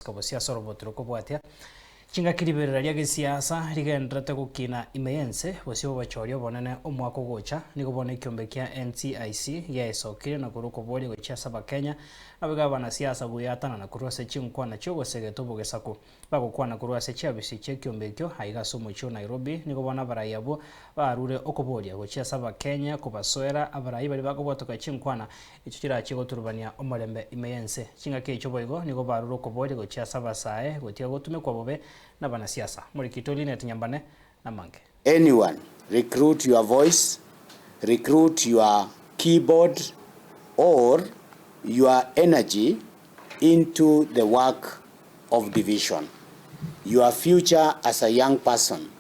Kobosia ase oroboto rokobwatia chingaki riberera ria gesiasa rigendererete gokina ime y'ense, bosio bw'obochori obonene omwaka ogocha, nigo bono ekiombe kia NCIC giaesokire na korwa okoboria gochia ase abakenya naboigo abanasiasa goeatanana korwa ase chinkwana chi'ogosegeta obogesaku. Bagokwana korwa ase chiabisi chi'ekiombe ekio aiga ase omochie o Nairobi, nigo bono abarai abwo barure okoboria gochia ase abakenya kobasoera abarai baria bakobwatoka chinkwana echio chirachie goturubania omorembe ime y'ense. Chingaki echio boigo nigo barure okoboria gochia ase abasae gotiga gotumekwa bobe nabanasiasa. Morikito Linet Nyambane namange. Anyone, recruit your voice, recruit your keyboard or your energy into the work of division. Your future as a young person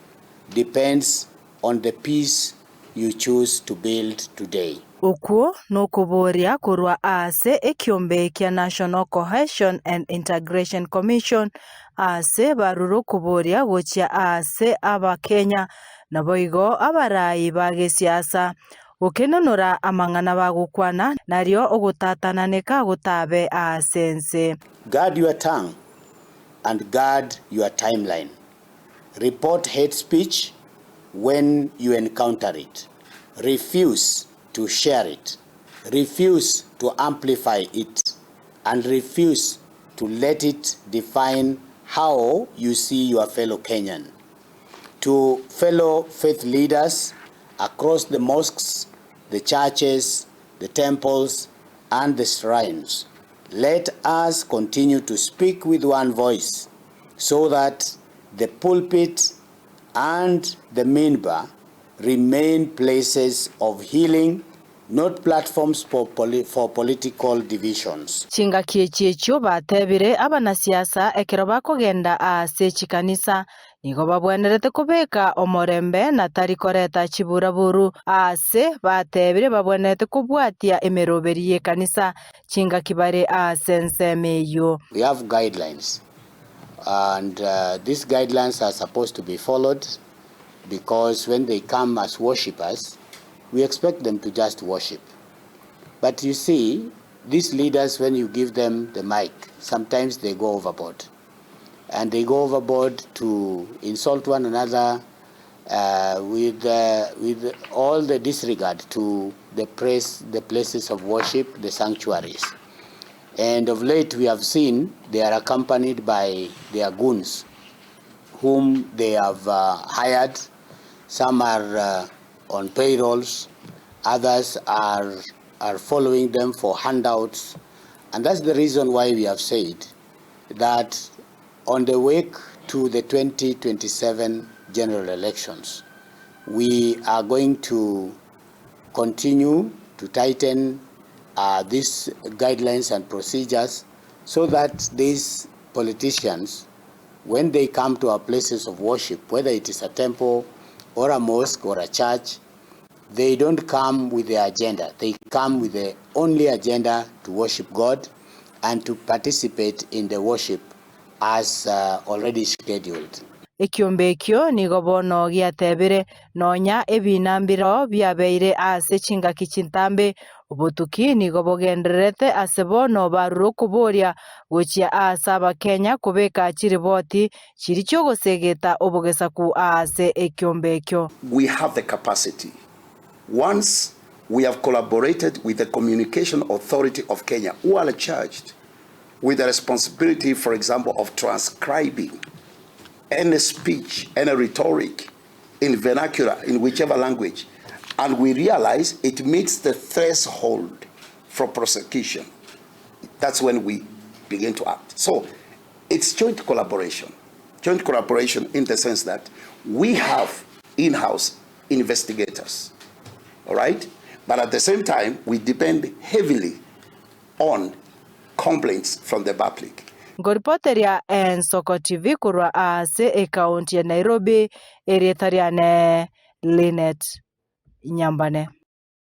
depends on the peace you choose to build today. Okwo nokoboria korwa aase ekiombe kia National Cohesion and Integration Commission aase barure okoboria gochia aase Abakenya naboigo abarai ba gesiasa gokenonora amang'ana bagokwana nario ogotatananeka gotabe aase ense. Guard your tongue and guard your timeline. Report hate speech when you encounter it, refuse to share it, refuse to amplify it, and refuse to let it define how you see your fellow Kenyan. To fellow faith leaders across the mosques, the churches, the temples, and the shrines, let us continue to speak with one voice so that the pulpit and the minbar remain places of healing, not platforms for, poli for political divisions. Chingaki echi echio batebire abanasiasa ekero bakogenda aase chikanisa, nigo babwenerete kobeka omorembe na tari koreta chiburaburu. Aase batebire babwenerete kobwatia emeroberi y'ekanisa chingaki bare aase ensemo eyio. We have guidelines and these guidelines are supposed to be followed because when they come as worshippers we expect them to just worship but you see these leaders when you give them the mic sometimes they go overboard and they go overboard to insult one another uh, with, uh, with all the disregard to the, place, the places of worship, the sanctuaries. And of late we have seen they are accompanied by their goons whom they have uh, hired. Some are uh, on payrolls, others are, are following them for handouts. And that's the reason why we have said that on the wake to the 2027 general elections, we are going to continue to tighten uh, these guidelines and procedures so that these politicians, when they come to our places of worship, whether it is a temple or a mosque or a church, they don't come with their agenda. They come with the only agenda to worship God and to participate in the worship as uh, already scheduled. Ekiombe ekio nigo bono giatebire, Nonya ebiina mbireo biabeire ase chingaki chintambe, obotuki nigo bogendererete ase bono barure okoboria gochia aase Abakenya kobeka chiriboti chiria chi'ogosegeta obogesaku aase ekiombe ekio. We have the capacity once we have collaborated with the Communication Authority of Kenya who are charged with the responsibility for example of transcribing any speech, any rhetoric in vernacular, in whichever language, and we realize it meets the threshold for prosecution, that's when we begin to act. So it's joint collaboration. Joint collaboration in the sense that we have in-house investigators, all right? But at the same time, we depend heavily on complaints from the public. Nkoripoteria Ensoko TV korwa aase ekaunti ya Nairobi, erieta riane Linet Nyambane.